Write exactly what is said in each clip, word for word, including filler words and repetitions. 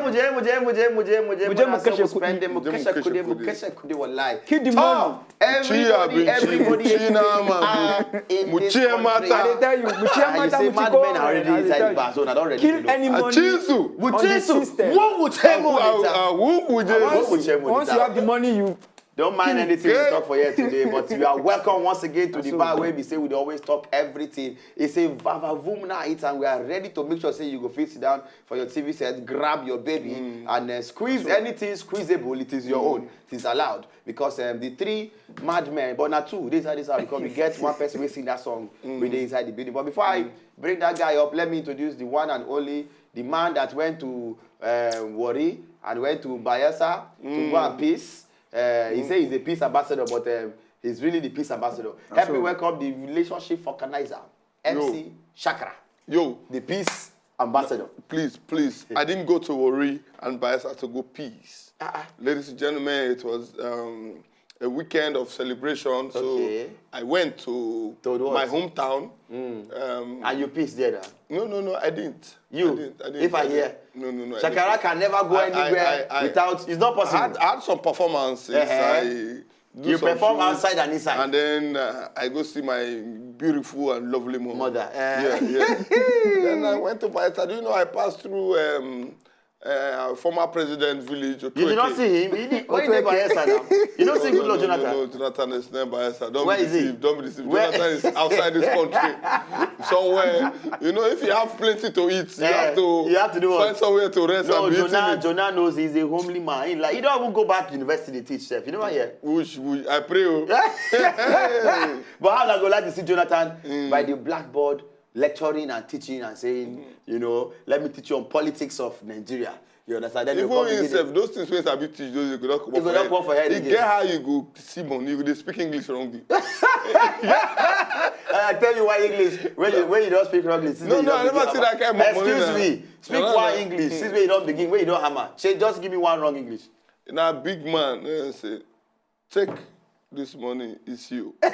Muje, muje, muje, muje, muje, Muje, muna mu kashe so mu kudi. spend mu Muje, mu kashe kashe kudi, mu kudi. Kashe kudi, wallahi. Keep the Tom, money. everybody, Muciya abinci, everybody muci nama, are in this muciya country. I mata. Dey tell you, muciya Ah, you mata, say muci mad ko, men are already I dey inside tell the you. bar, so I don't already Kill know. any money Achizu. on the Muchizu, system. who will tell Awu- money? awu- who would Who you? will tell money? Once you have the money, you Don't mind anything we Okay. talk for here today, but you are welcome once again to the So- bar where we say we dey always talk everything. It's a vavavoom night, and we are ready to make sure say you go fit sit down for your T V set, grab your baby, and uh, squeeze anything squeezable. It is your own. It is allowed because um, the three madmen, but not two. This is how this how because we get one person wey sing that song wey dey inside the building. But before I bring that guy up, let me introduce the one and only, the man that went to um, Warri and went to Bayelsa to go and peace. Uh, he say he's a peace ambassador, but um, he's really the peace ambassador. Help me so- welcome the relationship vulcanizer, M C Shakara, Yo, the peace ambassador. please, please. I didn't go to Warri and Bayelsa to go peace. Ah, ah. Ladies and gentlemen, it was um, a weekend of celebration. So Okay. I went to To what? my hometown. Um, And you peace there now. no, no, no, I didn't. You, I didn't, I didn't, if I I hear, didn't. No, no, no. I Shakara didn't. Can never go I- I- anywhere I- I- without. It's not I had, possible. I had some performances. Uh-huh. I do You some perform shows, outside and inside. And then uh, I go see my beautiful and lovely mom. Mother. Uh, Yeah, yeah. Then I went to Bayelsa. Do you know I passed through um, uh, former president village? You did not see him. He did, when you dey Bayelsa now, you don't see good luck, No, no, Jonathan. no, Jonathan is not Bayelsa. Don't Where be is he? deceived. Don't be deceived. Where- Jonathan is outside this country somewhere. You know, if you have plenty to eat, you Eh, have to you have to do what? Find somewhere to rest No, and be eating Jonah, it. Jonah knows he's a homely man. He, like, he don't even go back university to teach self. You never hear. Which, which I pray. Oh. But how I go like to see Jonathan by the blackboard lecturing and teaching and saying, you know, let me teach you on politics of Nigeria. You understand? Then you Even come begin himself, those things wey sabi teach, those you go not come You go not come for head You again. Get how you go see money, you go dey speak English wrongly. I tell you why English. When you when you don't speak wrongly, since No, you no, don't I never begin see hammer. That kind of money. Excuse Now. Me. Speak No, no, one no. English. Since when you don't begin, when you don't hammer. Say, just give me one wrong English. Na big man eh, say, take this money, it's you. Now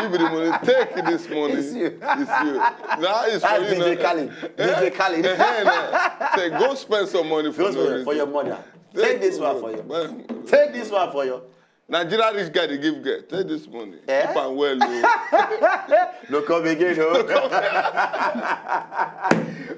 you be the money, take this money, It's you. It's you. Now it's for That's you. D J Now. Khaled. D J Khaled. Eh, eh, eh. Say, go spend some money for Go no for, reason. For your mother. Take this one for you. Man, Take this one for you. Nigeria rich guy dey give girl. Take this money. Eh? Keep am well. Oh. No come again, no.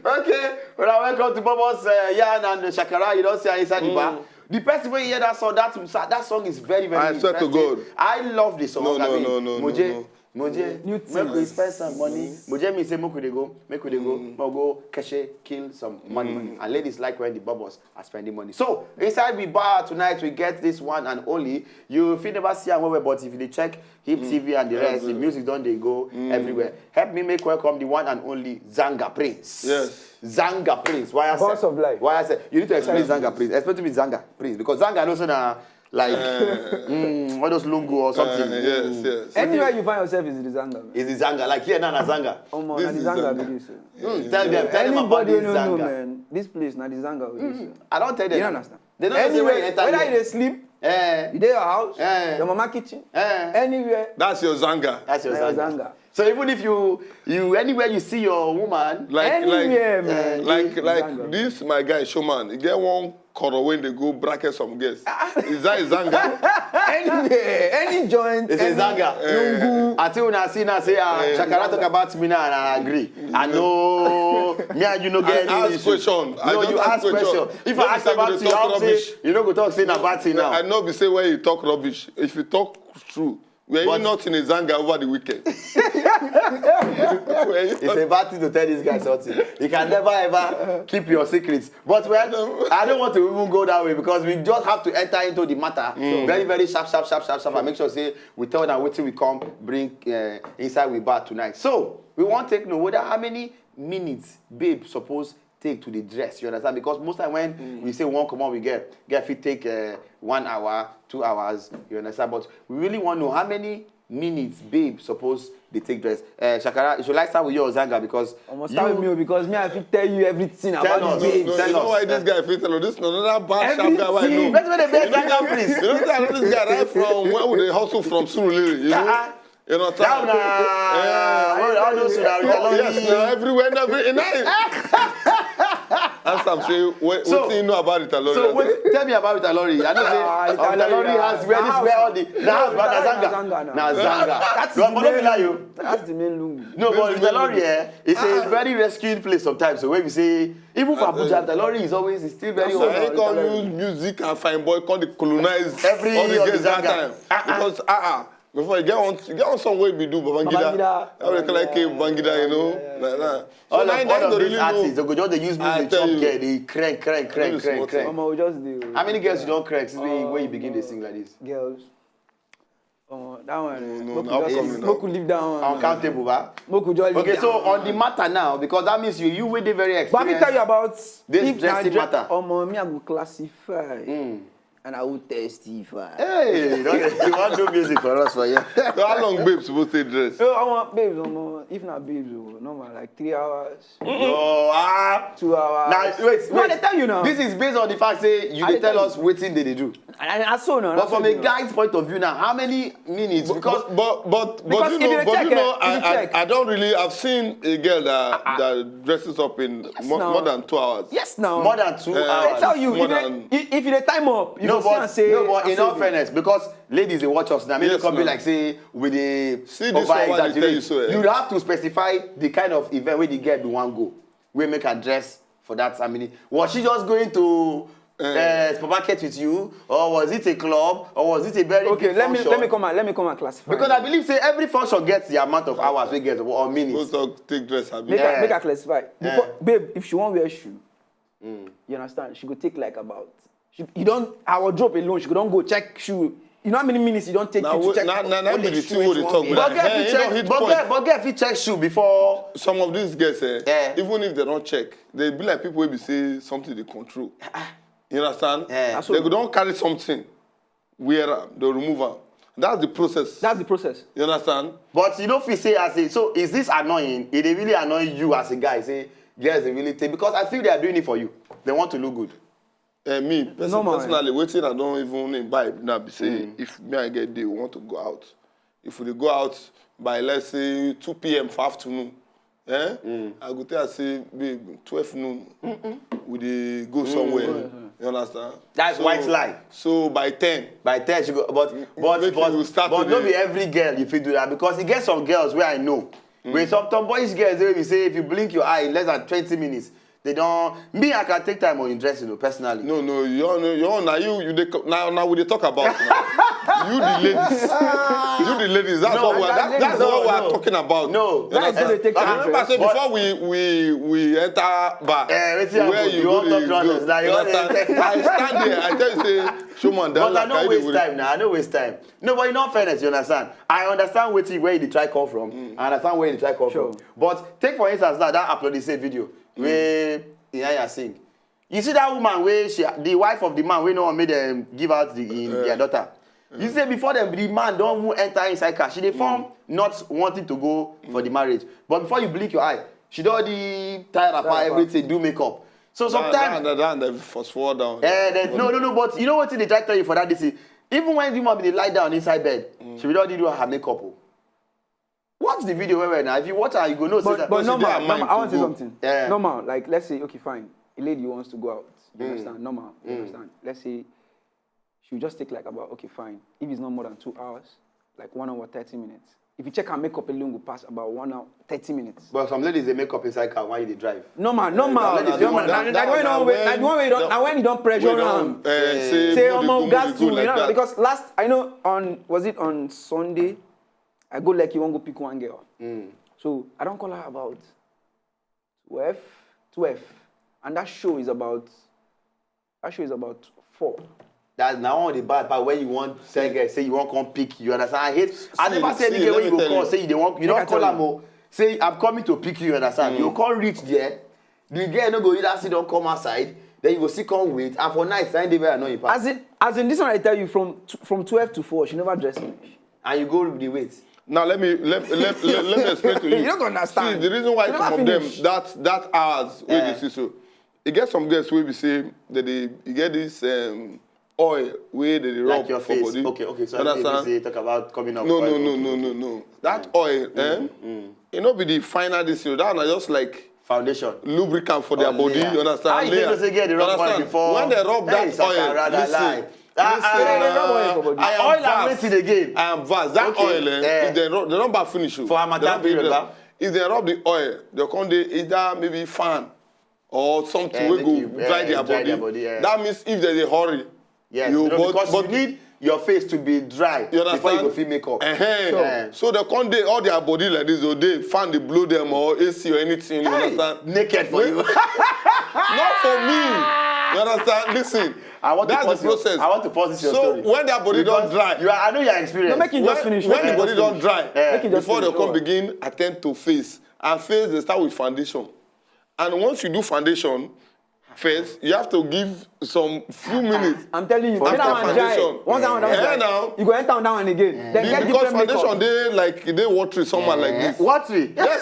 Okay, well, welcome to Bobo's uh, Yarn and the Shakara. You don't see her inside the bar. The person when you hear that song, that that song is very very. I swear to Interesting. God. I love this song. No, no, I mean, no, no, no, Muje, no. Muje, New make we things. Spend some money. Muje, me say make we dey go, make we dey go, make we go cash it, kill some money. And ladies like when the bubbles are spending money. So inside we bar tonight, we get this one and only. You feel never see am well, well, but if you dey check Hip T V and the rest, the Everywhere. Music don dey go everywhere. Help me make welcome the one and only Zanga Prince. Yes. Zanga Prince. Why I Boss say? Of life. Why I say? You need to explain Zanga Zanga Prince. Explain to me Zanga Prince because Zanga knows na like. Mm, all those lungu or something. Uh, yes, yes. Anywhere you find yourself is the Zanga, man. Is the Zanga like here now na Zanga? Omo, This na the is Zanga Zanga. Be this. Mm, tell them, tell them about Anybody this who no know, Zanga. Man, this place na the Zanga. Be this. I don't tell them. You understand? They don't say where you Anywhere, enter. Whether Here. you dey sleep, Eh, you dey your house, Eh. your mama kitchen, eh, anywhere. That's your Zanga. That's your Na your Zanga. Zanga. So even if you you anywhere you see your woman, Like Anywhere, like man. like like Zanga. This my guy Showman. He get one koro when they go bracket some girls. Is that a Zanga? Anywhere, any joint, it's a any Zanga. Lungu. Until una see now say ah, Eh. Shakara talk about me now and I agree. I know me and you no get I any ask issue. Question. I No, just you ask ask question. Question. If No I be ask say we about dey you, talk I say rubbish. You no go talk say na bad thing now. I know be say when you talk rubbish. If you talk true, were But- you not in a Zanga over the weekend? Were you It's a bad thing to tell this guy something. You can never ever keep your secrets. But well, I don't want to even go that way because we just have to enter into the matter very, very sharp, sharp, sharp, sharp, sharp, and make sure say we tell them wetin we come bring uh, inside we bar tonight. So we wan take know whether how many minutes babe suppose take to the dress. You understand? Because most time when we say one comot, we get get fit take uh, one hour, two hours. You understand? But we really wan know how many minutes babe suppose dey take dress. Uh, Shakara, you should like start with your Zanga because Omo, start with me you. O, because me I fit tell you everything Tell about us. this No, babe. no, Tell you know us. Why this guy fit tell us? This is another bad sharp guy. Why Everything. No. That's why they beg Zanga, please. You know that this guy right from when we dey hustle from Surulere, you know. Ah, You know That na Eh, all, all those una oh, yes, Rilori. Now everywhere, every in Ask am say, "Wait, So- wetin you know about Rita Lori?" So wait, tell me about Rita Lori. I know say Ah, Rita Rita Lori Lori, has ah, where this na where all house, the na house, but na na zanga, zanga, na na. zanga. That's No, the but no be main- lie o. That's the main lungu. No, but Maybe- Rita Lori, eh, it's a very rescuing place sometimes. So when we say even for I tell Abuja, you. Rita Lori is always it's still very So open. I Rita come Lori. use music and fine boy come dey colonize Every all the of the girls that zanga. Time. Because ah ah, before you get one, you get one song wey be do Babangida. Babangida. Everybody like hey, Babangida, you know. Yeah, Like that. All So of, na all na of the these real artists, know. they go just dey use I music, tell chop you. girl, dey crank, crank, crank, Really crank, small crank. Omo, we just dey. How many girls you don crank since when you- when you begin dey sing like this? Girls. Omo, that one. No, Make no, we just upcoming make we leave that one. Uncountable, ba? Make we just leave Okay, that so one. On the matter now, because that means you you wey dey very But I fit tell you experienced. about This if na dressing dre- matter. Omo, me I go classify. Mm. And I will testify. Hey, you don you wan do music for us for here? So how long babe suppose take dress? Oh, omo, babes, omo, if na babes, oh, normal, like three hours, No, ah, two hours. now wait, No, I wait. dey tell you now. This is based on the fact say you I dey tell dey us wetin they dey do. And I, I saw no. But from a guy's point of view now, how many minutes? Because But but but, but Because you if know, you but check, you know, eh, if you I, check. I I don't really have seen a girl that that dresses up in more, now. more than two hours. Yes, now. More than two Yeah. hours. I tell you, More if you, than- if if you dey time up, you No, go see but and say, no, but I in say all this. Fairness, because ladies dey watch us now, make Yes, it come be ma'am. like say we dey See this over one wey I dey tell you exaggerate. so, eh? You have to specify the kind of event wey the girl be wan go, wey make her dress for that. I mean, was she just going to uh, supermarket with you, or was it a club, or was it a very Okay, big let me function? Let me come and let me come and classify. Because I believe say every function gets the amount of hours we get or minutes. Go talk take dress abi. Make Yeah. her, make her classify. Before, Yeah. Babe, if she wan wear shoe, you understand? She go take like about. She, you don her wardrobe alone. She go don go check shoe. You know how many minutes you don take Na you to we- check? na- na- na all be the the shoe thing wey wey dey you talk wan be wear? But like, girl hey, fit you don't check, hit but point. girl, but girl fit check shoe before. Some of these girls, eh, Yeah. even if they don't check, they be like people wey be say something they control. You understand? Yeah. That's what- They go don carry something, wear am, they remove am. That's the process. That's the process. You understand? But you don't feel say as a so is this annoying? It dey really annoy you as a guy. Say girls they really take because I feel they are doing it for you. They want to look good. Eh, me person, Normal, eh? Personally, wetin I don't even imbibe now be say if me and girl dey want to go out, if we dey go out by let's say two p m for afternoon, eh, I go tell her say babe twelve noon we dey go somewhere. You understand? That's So- white lie. So by ten, By ten she go, but but Make but, you start but to no dey- be every girl you fit do that because e get some girls wey I know. With some tomboyish girls wey be say if you blink your eye in less than twenty minutes, they don me I can take time on dressing o personally. No, no, your own, your own, na you, you dey co- na na we dey talk about now. You the ladies, you the ladies. That's No, what we're, that- that, that's no, what we're no. talking about. No. You understand? Guys, no dey take I time. remember say But- before we we we enter bar, Eh, wetin happen? where You you wan go talk dey nonsense go. now, You you wan understand? enter- I stand there, I tell you say, show man, But I that no like waste you time now. I no waste time. No, but in all fairness, you understand. I understand wetin where you dey try come from. I understand where you dey try come Sure. from. But take for instance now that Applaudissez video wey Iyanya sing. You see that woman wey she the wife of the man wey no wan make dem give out the in their daughter. You say before dem the man don even enter inside car, she dey form not wanting to go for the marriage. But before you blink your eye, she don already tie wrapper Tie wrapper. Everything, do makeup. So That- sometimes that- that- that fast forward down. Eh, then, no, no, no, but you know what they try tell you for that this thing? Even when the woman be dey lie down inside bed, she will already do her makeup. Oh. Watch the video well, well now. If you watch her, you go know. Say But, that but she normal, dey her mind normal, I want to to say go. Something. Yeah. Normal, like let's say, okay, fine. A lady wants to go out. You understand? Normal. You understand? Let's say she will just take like about, okay, fine. If it's not more than two hours, like one hour, thirty minutes. If you check her makeup alone, go pass about one hour, thirty minutes. But some ladies they make up inside car while you dey drive. Normal, normal. Ladies, Normal. that- Like, like when you that- don't wait, when like when you don't, the- like when you don't pressure We am. don, eh, say Say go omo, dey we go, got dey to, go like you know, that. Because last I know on was it on Sunday, I go like you wan go pick one girl. So I don call her about twelve, twelve, and that show is about that show is about four. That now all the bad part when you want tell girl say you want come pick you understand. I hate. I See, never say see, any girl let when me you go tell call you. Say you dey want you Make don I call tell am you. O. Say I'm coming to pick you understand. You come reach there. The girl no go either sit down come outside. Then you go still come wait and for night na dey very annoying pass. As in, as in this one I tell you from t- from twelve to four, she never dress finish. And you go dey wait. Now let me let, let, let, let me explain to you. You don't understand. See, the reason why You some never of them finish. that that hours wey Yeah. you see so, e get some girls wey be say they dey e get this um, oil wey they dey rub Like your for face. Body. Okay, okay. So You I think understand? they say talk about coming up. No, oil. no, no, Okay, no, okay. no, no. That oil, eh? E no be the final this thing. That na just like Foundation. Lubricant for their Oh, body. layer. You understand? How you Layer. take no say get the You wrong one understand? Before? When they rub Hey, that oil, Sakara, listen. Lie. Ah, Listen, ah, They rub oil uh, for body. I am Oil and vast. wetin again? I am vast. That Okay. oil, eh, Eh. if they rub, they don't back finish you. For harmattan They don't period, give ba? them- If they rub the oil, they come dey either maybe fan or something Eh, wey make go you, dry eh, their dry body. their body, eh. That means if there's a hurry, Yes, you you know, but- because but- you need your face to be dry You before you understand? go fit make up. Ehen. Yeah. So they come dey all their body like this, or they fan dey blow them or A C or anything. You Hey, understand? Naked for you. Not for me. You understand? Listen. I want That's to pause the your, process. I want to pause this your So story. When their body Because don't dry, You are, I know your experience. No, make it just when, finish. when Make the it body just don't finish. dry, Eh. Make it just before they finish. come begin attend to face, and face they start with foundation. And once you do foundation, first you have to give some few minutes. I'm telling you, For make that after one dry. Foundation. Once that one don Eh, dry, now. You go enter that one again. Then Be- get because different foundation makeup. Dey like they watery someone like this. Watery. Yes.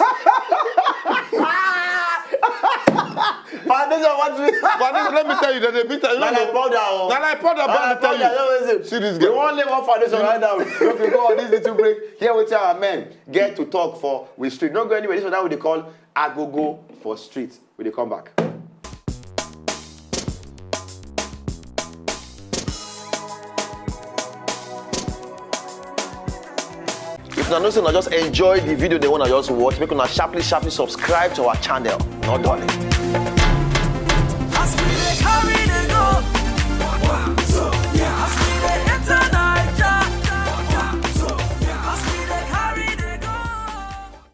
Foundation watery. Foundation, let me tell you, that they beat you. Na like powder o. Na like powder, Na but I like tell powder, you. no reason. See this We girl. wan lay one foundation right now. Make we go on this little break. Hear wetin our men get to talk for we street. No go anywhere. This one now we dey call Agogo for street. We dey come back. If una know say una just enjoy the video dem wey una just watch, make una sharply sharply subscribe to our channel. No dulling.